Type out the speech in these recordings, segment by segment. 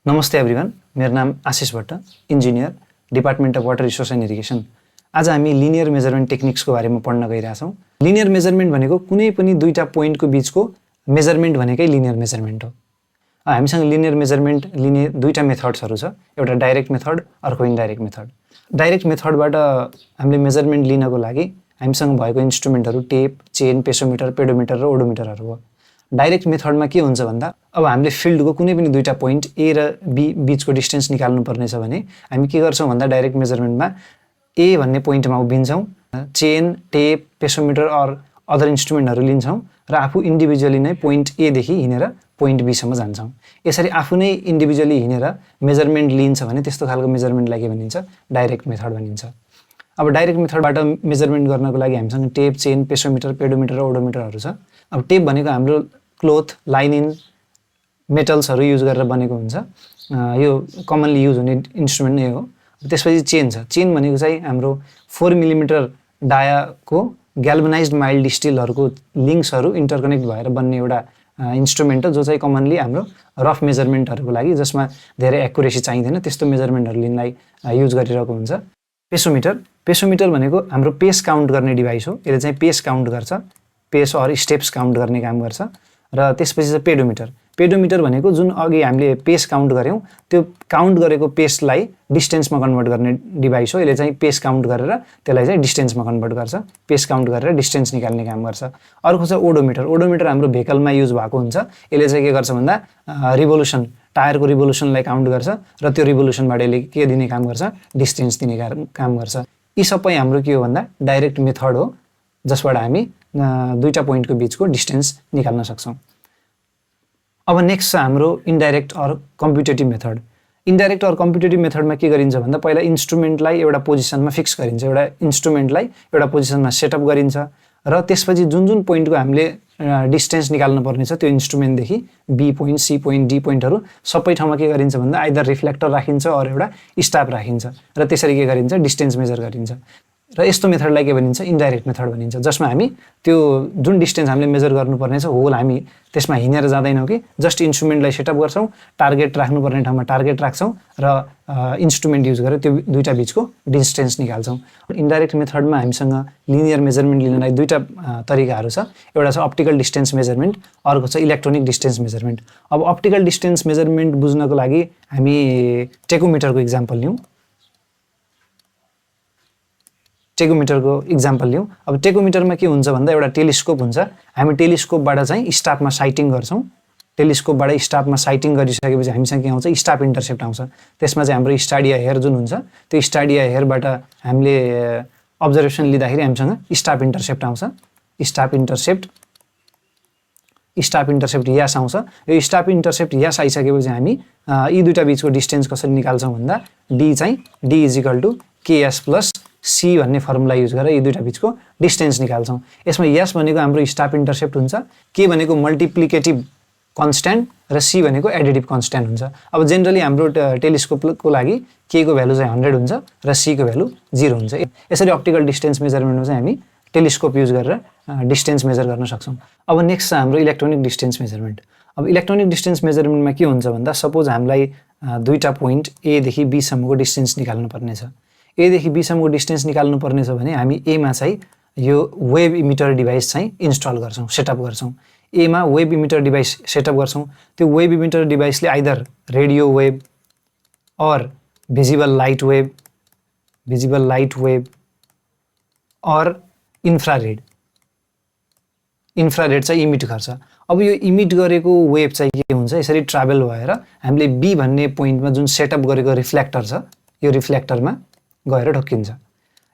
नमस्ते एभ्रिवान, मेरो नाम Ashish Bhatt, engineer, department of water resource and irrigation. आज हामी लिनियर मेजरमेन्ट टेक्निक्सको बारेमा पढ्न गइरहेछौँ। लिनियर मेजरमेन्ट भनेको कुनै पनि दुईटा पोइन्टको बीचको मेजरमेन्ट भनेकै लिनियर मेजरमेन्ट हो। हामीसँग लिनियर मेजरमेन्ट लिने दुईटा मेथड्सहरू छ, एउटा डाइरेक्ट मेथड, अर्को इन्डाइरेक्ट मेथड। डाइरेक्ट मेथडबाट हामीले मेजरमेन्ट लिनको लागि हामीसँग भएको इन्स्ट्रुमेन्टहरू टेप, चेन, पेसोमिटर, पेडोमिटर र ओडोमिटरहरू हो। डाइरेक्ट मेथडमा के हुन्छ भन्दा अब हामीले फिल्डको कुनै पनि दुईटा पोइन्ट ए र बी बीचको डिस्टेन्स निकाल्नु पर्नेछ भने हामी के गर्छौँ भन्दा डाइरेक्ट मेजरमेन्टमा ए भन्ने पोइन्टमा उभिन्छौँ, चेन, टेप, पेसोमिटर अर अदर इन्स्ट्रुमेन्टहरू लिन्छौँ र आफू इन्डिभिजुअली नै पोइन्ट ए देखि हिँडेर पोइन्ट बी सम्म जान्छौँ। यसरी आफू नै इन्डिभिजुअली हिँडेर मेजरमेन्ट लिन्छ भने त्यस्तो खालको मेजरमेन्टलाई के भनिन्छ? डाइरेक्ट मेथड भनिन्छ। अब डाइरेक्ट मेथडबाट मेजरमेन्ट गर्नको लागि हामीसँग टेप, चेन, पेसोमिटर, पेडोमिटर र ओडोमिटरहरू छ। अब टेप भनेको हाम्रो क्लोथ, लाइनिन, मेटल्सहरू युज गरेर बनेको हुन्छ। यो कमनली युज हुने इन्स्ट्रुमेन्ट नै हो। त्यसपछि चेन छ। चेन भनेको चाहिँ हाम्रो 4 मिलिमिटर डायाको ग्याल्भनाइज्ड माइल्ड स्टिलहरूको लिङ्क्सहरू इन्टरकनेक्ट भएर बन्ने एउटा इन्स्ट्रुमेन्ट हो, जो चाहिँ कमनली हाम्रो रफ मेजरमेन्टहरूको लागि, जसमा धेरै एक्युरेसी चाहिँदैन, त्यस्तो मेजरमेन्टहरू लिनलाई युज गरिरहेको हुन्छ। पेसोमिटर भनेको हाम्रो पेस काउन्ट गर्ने डिभाइस हो। यसले चाहिँ पेस काउन्ट गर्छ, पेस अर स्टेप्स काउन्ट गर्ने काम गर्छ। र त्यसपछि चाहिँ पेडोमिटर भनेको जुन अघि हामीले पेस काउन्ट गऱ्यौँ त्यो काउन्ट गरेको पेसलाई डिस्टेन्समा कन्भर्ट गर्ने डिभाइस हो। यसले चाहिँ पेस काउन्ट गरेर त्यसलाई चाहिँ डिस्टेन्समा कन्भर्ट गर्छ, पेस काउन्ट गरेर डिस्टेन्स निकाल्ने काम गर्छ। अर्को छ ओडोमिटर हाम्रो भेकलमा युज भएको हुन्छ। यसले चाहिँ के गर्छ भन्दा रिभोल्युसन, टायरको रिभोल्युसनलाई काउन्ट गर्छ र त्यो रिभोल्युसनबाट यसले के दिने काम गर्छ? डिस्टेन्स दिने काम गर्छ। यी सबै हाम्रो के हो भन्दा डाइरेक्ट मेथड हो, जसबाट हामी दुईटा पोइन्टको बीचको डिस्टेन्स निकाल्न सक्छौँ। अब नेक्स्ट छ हाम्रो indirect or competitive method. Indirect or competitive मेथडमा के गरिन्छ भन्दा पहिला इन्स्ट्रुमेन्टलाई एउटा पोजिसनमा फिक्स गरिन्छ, एउटा इन्स्ट्रुमेन्टलाई एउटा पोजिसनमा सेटअप गरिन्छ र त्यसपछि जुन पोइन्टको हामीले डिस्टेन्स निकाल्नु पर्ने छ त्यो इन्स्ट्रुमेन्टदेखि B point, C point, D पोइन्टहरू सबै ठाउँमा के गरिन्छ भन्दा आइदर रिफ्लेक्टर राखिन्छ अर एउटा स्टाफ राखिन्छ र त्यसरी के गरिन्छ? डिस्टेन्स मेजर गरिन्छ। र यस्तो मेथडलाई के भनिन्छ? इन्डाइरेक्ट मेथड भनिन्छ, जसमा हामी त्यो जुन डिस्टेन्स हामीले मेजर गर्नुपर्ने छ होल हामी त्यसमा हिँडेर जाँदैनौँ कि जस्ट इन्स्ट्रुमेन्टलाई सेटअप गर्छौँ, टार्गेट राख्नुपर्ने ठाउँमा टार्गेट राख्छौँ र इन्स्ट्रुमेन्ट युज गरेर त्यो दुईटा बीचको डिस्टेन्स निकाल्छौँ। इन्डाइरेक्ट मेथडमा हामीसँग लिनियर मेजरमेन्ट लिनलाई दुईटा तरिकाहरू छ। एउटा छ अप्टिकल डिस्टेन्स मेजरमेन्ट, अर्को छ इलेक्ट्रोनिक डिस्टेन्स मेजरमेन्ट। अब अप्टिकल डिस्टेन्स मेजरमेन्ट बुझ्नको लागि हामी टेकोमिटरको इक्जाम्पल लिउँ। अब टेकोमिटरमा के हुन्छ भन्दा एउटा टेलिस्कोप हुन्छ। हामी टेलिस्कोपबाट चाहिँ स्टाफमा साइटिङ गर्छौँ। टेलिस्कोपबाट स्टाफमा साइटिङ गरिसकेपछि हामीसँग के आउँछ? स्टाफ इन्टरसेप्ट आउँछ। त्यसमा चाहिँ हाम्रो स्टाडिया हेयर जुन हुन्छ त्यो स्टाडिया हेयरबाट हामीले अब्जर्भेसन लिँदाखेरि हामीसँग स्टाफ इन्टरसेप्ट आउँछ। स्टाफ इन्टरसेप्ट यास आउँछ। यो स्टाफ इन्टरसेप्ट यास आइसकेपछि हामी यी दुईटा बीचको डिस्टेन्स कसरी निकाल्छौँ भन्दा D is equal to KS plus C भन्ने फर्मुला युज गरेर यी दुईटा बीचको डिस्टेन्स निकाल्छौँ। यसमा यस भनेको हाम्रो स्टाफ इन्टरसेप्ट हुन्छ, के भनेको मल्टिप्लिकेटिभ कन्स्ट्यान्ट र सी भनेको एडिटिभ कन्स्ट्यान्ट हुन्छ। अब जेनरली हाम्रो टेलिस्कोपको लागि के को भ्यालु चाहिँ 100 हुन्छ र सी को भ्यालु 0 हुन्छ। यसरी अप्टिकल डिस्टेन्स मेजरमेन्टमा चाहिँ हामी टेलिस्कोप युज गरेर डिस्टेन्स मेजर गर्न सक्छौँ। अब नेक्स्ट छ हाम्रो इलेक्ट्रोनिक डिस्टेन्स मेजरमेन्ट। अब इलेक्ट्रोनिक डिस्टेन्स मेजरमेन्टमा के हुन्छ भन्दा सपोज हामीलाई दुईटा पोइन्ट ए देखि बी सम्मको डिस्टेन्स निकाल्नु पर्ने छ। ए देखि बी सम्मको डिस्टेन्स निकाल्नु पर्ने छ भने हामी एमा चाहिँ यो वेभ इमिटर डिभाइस चाहिँ इन्स्टल गर्छौँ, सेटअप गर्छौँ। एमा वेभ इमिटर डिभाइस सेटअप गर्छौँ। त्यो वेभ इमिटर डिभाइसले either radio wave or visible light wave or infrared चाहिँ इमिट गर्छ। अब यो इमिट गरेको वेभ चाहिँ के हुन्छ? यसरी ट्राभल भएर हामीले बी भन्ने पोइन्टमा जुन सेटअप गरेको रिफ्लेक्टर छ यो रिफ्लेक्टरमा गएर ठोक्किन्छ।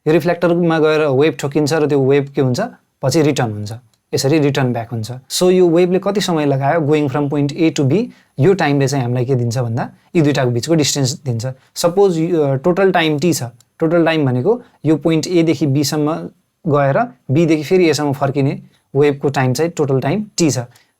यो रिफ्लेक्टरमा गएर वेभ ठोक्किन्छ र त्यो वेभ के हुन्छ? पछि रिटर्न हुन्छ, यसरी रिटर्न ब्याक हुन्छ। सो यो वेभले कति समय लगायो going from point A to B, यो टाइमले चाहिँ हामीलाई के दिन्छ भन्दा यी दुईटाको बीचको डिस्टेन्स दिन्छ। सपोज टोटल टाइम टी छ। टोटल टाइम भनेको यो पोइन्ट ए देखि बी सम्म गएर बीदेखि फेरि एसम्म फर्किने वेभको टाइम चाहिँ टोटल टाइम टी छ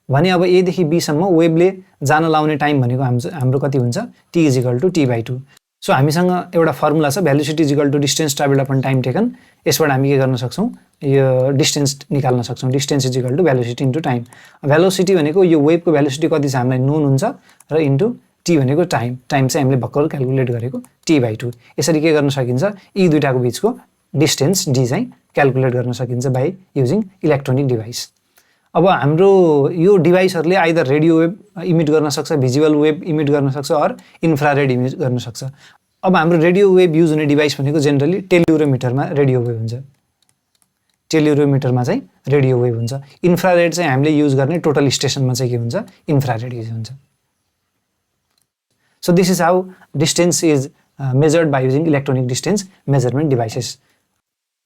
भने अब ए देखि बी सम्म वेभले जान लाउने टाइम भनेको हाम्रो कति हुन्छ? T is equal to T. So हामीसँग एउटा फर्मुला छ, velocity is equal to distance travelled upon time taken. यसबाट हामी के गर्न सक्छौँ? यो डिस्टेन्स निकाल्न सक्छौँ। Distance is equal to velocity into time. Velocity भनेको यो वेभको भेलोसिटी कति छ हामीलाई नोन हुन्छ र इन्टु टी भनेको टाइम चाहिँ हामीले भर्खर क्याल्कुलेट गरेको t/2 यसरी के गर्न सकिन्छ यी दुईटाको बीचको डिस्टेन्स d चाहिँ क्याल्कुलेट गर्न सकिन्छ बाइ युजिङ इलेक्ट्रोनिक डिभाइस। अब हाम्रो यो डिभाइसहरुले आइदर रेडियो वेभ इमिट गर्न सक्छ, भिजुअल वेभ इमिट गर्न सक्छ अर इन्फ्रारेड इमिट गर्न सक्छ। अब हाम्रो रेडियो वेभ युज हुने डिभाइस भनेको जेनरली टेलियुरोमिटरमा रेडियो वेभ हुन्छ, टेलियुरोमिटरमा चाहिँ रेडियो वेभ हुन्छ। इन्फ्रारेड चाहिँ हामीले युज गर्ने टोटल स्टेसनमा चाहिँ के हुन्छ इन्फ्रारेड युज हुन्छ। So this is how distance is measured by using electronic distance measurement devices.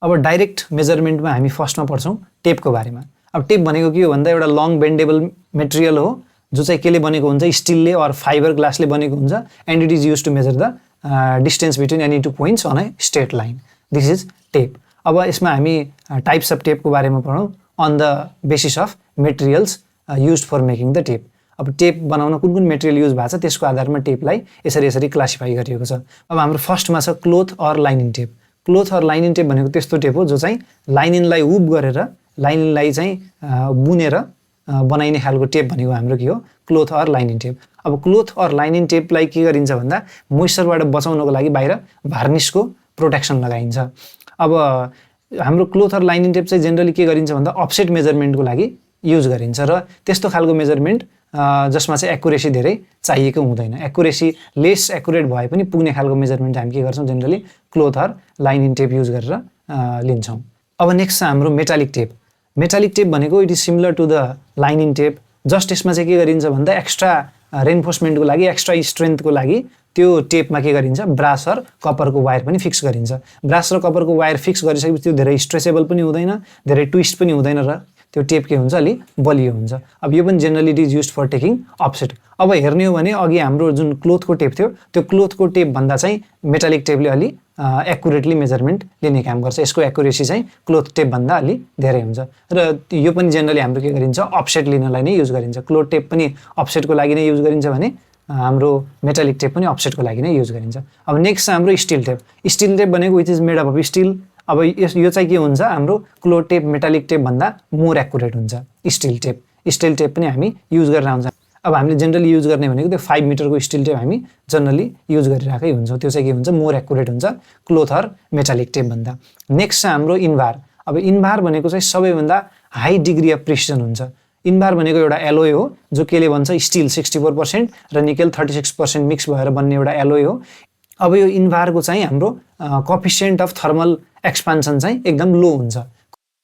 अब डाइरेक्ट मेजरमेन्टमा हामी फर्स्टमा पढ्छौं टेपको बारेमा। अब टेप भनेको के हो भन्दा एउटा लङ बेन्डेबल मटेरियल हो जो चाहिँ केले बनेको हुन्छ स्टिलले अर फाइबर ग्लासले बनेको हुन्छ and it is used to measure the distance between any two points on a straight line. This is tape. अब यसमा हामी टाइप्स अफ टेपको बारेमा पढौं on the basis of materials used for making the tape. अब tape बनाउन कुन material use भएको छ त्यसको आधारमा टेपलाई यसरी क्लासिफाई गरिएको छ। अब हाम्रो फर्स्टमा छ cloth or lining tape. Cloth or lining tape भनेको त्यस्तो टेप हो जो चाहिँ लाइनिङलाई वुब गरेर लाइनिङलाई चाहिँ बुनेर बनाइने खालको टेप भनेको हाम्रो के हो क्लोथ अर लाइनिङ टेप। अब क्लोथ अर लाइनिङ टेपलाई के गरिन्छ भन्दा मोइस्चरबाट बचाउनको लागि बाहिर भार्निसको प्रोटेक्सन लगाइन्छ। अब हाम्रो क्लोथ अर लाइनिङ टेप चाहिँ जेनरली के गरिन्छ भन्दा अफसेट मेजरमेन्टको लागि युज गरिन्छ र त्यस्तो खालको मेजरमेन्ट जसमा चाहिँ एक्युरेसी धेरै चाहिएको हुँदैन, एक्युरेसी लेस एक्युरेट भए पनि पुग्ने खालको मेजरमेन्ट हामी के गर्छौं generally cloth or lining tape use गरेर लिन्छौं। अब नेक्स्ट छ हाम्रो मेटालिक टेप। मेटालिक टेप भनेको it is similar to the lining tape, just यसमा चाहिँ के गरिन्छ भन्दा एक्स्ट्रा रेन्फोर्समेन्टको लागि एक्स्ट्रा स्ट्रेन्थको लागि त्यो टेपमा के गरिन्छ ब्रास अर कपरको वायर पनि फिक्स गरिन्छ। ब्रास र कपरको वायर फिक्स गरिसकेपछि त्यो धेरै स्ट्रेचेबल पनि हुँदैन, धेरै ट्विस्ट पनि हुँदैन र त्यो टेप के हुन्छ अलि बलियो हुन्छ। अब यो पनि generally it is used for taking offset. अब हेर्ने हो भने अघि हाम्रो जुन क्लोथको टेप थियो त्यो क्लोथको टेप भन्दा चाहिँ मेटालिक टेपले अलि एक्युरेटली मेजरमेन्ट लिने काम गर्छ। यसको एक्युरेसी चाहिँ क्लोथ टेप भन्दा अलि धेरै हुन्छ र यो पनि जेनरली हाम्रो के गरिन्छ अफसेट लिनलाई नै युज गरिन्छ। क्लोथ टेप पनि अफसेटको लागि नै युज गरिन्छ भने हाम्रो मेटालिक टेप पनि अफसेटको लागि नै युज गरिन्छ। अब नेक्स्ट छ हाम्रो स्टिल टेप। स्टिल टेप भनेको which is made up of still. अब यो चाहिँ के हुन्छ हाम्रो क्लोथ टेप मेटालिक टेप भन्दा मोर एक्युरेट हुन्छ स्टिल टेप। स्टिल टेप पनि हामी युज गरेर आउँछ। अब हामीले जेनरली युज गर्ने भनेको त्यो 5 मिटरको स्टिल टेप हामी जनरली युज गरिराकै हुन्छौँ। त्यो चाहिँ के हुन्छ मोर एक्युरेट हुन्छ क्लोथ अर मेटालिक टेप भन्दा। नेक्स्ट छ हाम्रो इन्भार। अब इन्भार भनेको चाहिँ सबैभन्दा हाई डिग्री अफ प्रिसिजन हुन्छ। इन्भार भनेको एउटा एलोय हो जो केले भन्छ स्टिल 64% र निकेल 36% मिक्स भएर बन्ने एउटा एलोय हो। अब यो इन्भारको चाहिँ हाम्रो कोएफिसिएन्ट अफ थर्मल एक्सपान्सन चाहिँ एकदम लो हुन्छ।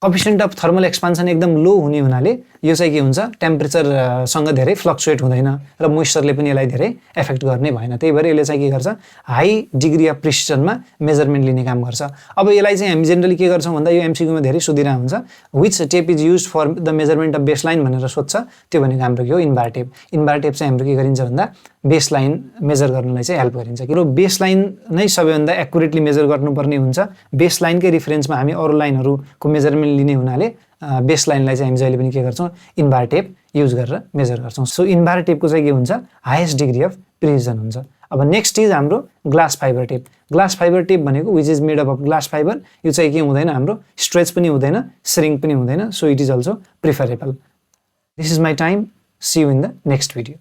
कोएफिसिएन्ट अफ थर्मल एक्सपान्सन एकदम लो हुने हुनाले यो चाहिँ के हुन्छ टेम्परेचर सँग धेरै फ्लक्चुएट हुँदैन र मोइस्चरले पनि यसलाई धेरै एफेक्ट गर्ने भएन। त्यही भएर यसले चाहिँ के गर्छ हाई डिग्री अफ प्रिसिजनमा मेजरमेन्ट लिने काम गर्छ। अब यसलाई चाहिँ हामी जेनरली के गर्छौं भन्दा यो एमसीक्यूमा धेरै सोधिरा हुन्छ which tape is used for the measurement of baseline भनेर सोध्छ। त्यो भनेको हाम्रो के हो इन्भार टेप। इन्भार टेप चाहिँ हाम्रो के गरिन्छ भन्दा बेसलाइन मेजर गर्नलाई चाहिँ हेल्प गरिन्छ। किन बेसलाइन नै सबैभन्दा एक्युरेटली मेजर गर्नुपर्ने हुन्छ। बेसलाइनकै रिफरेन्समा हामी अरु लाइनहरुको मेजरमेन्ट लिने हुनाले बेसलाइनलाई चाहिँ हामी जहिले पनि के गर्छौं इन्भार टेप युज गरेर मेजर गर्छौं। सो इन्भार टेपको चाहिँ के हुन्छ हाईएस्ट डिग्री अफ प्रिसिजन हुन्छ। अब नेक्स्ट इज हाम्रो glass fibre tape. Glass fibre tape भनेको which is made up of glass fibre. यो चाहिँ के हुँदैन हाम्रो स्ट्रेच पनि हुँदैन, श्रिङ्क पनि हुँदैन। So it is also preferable. This is my time. See you in the next video.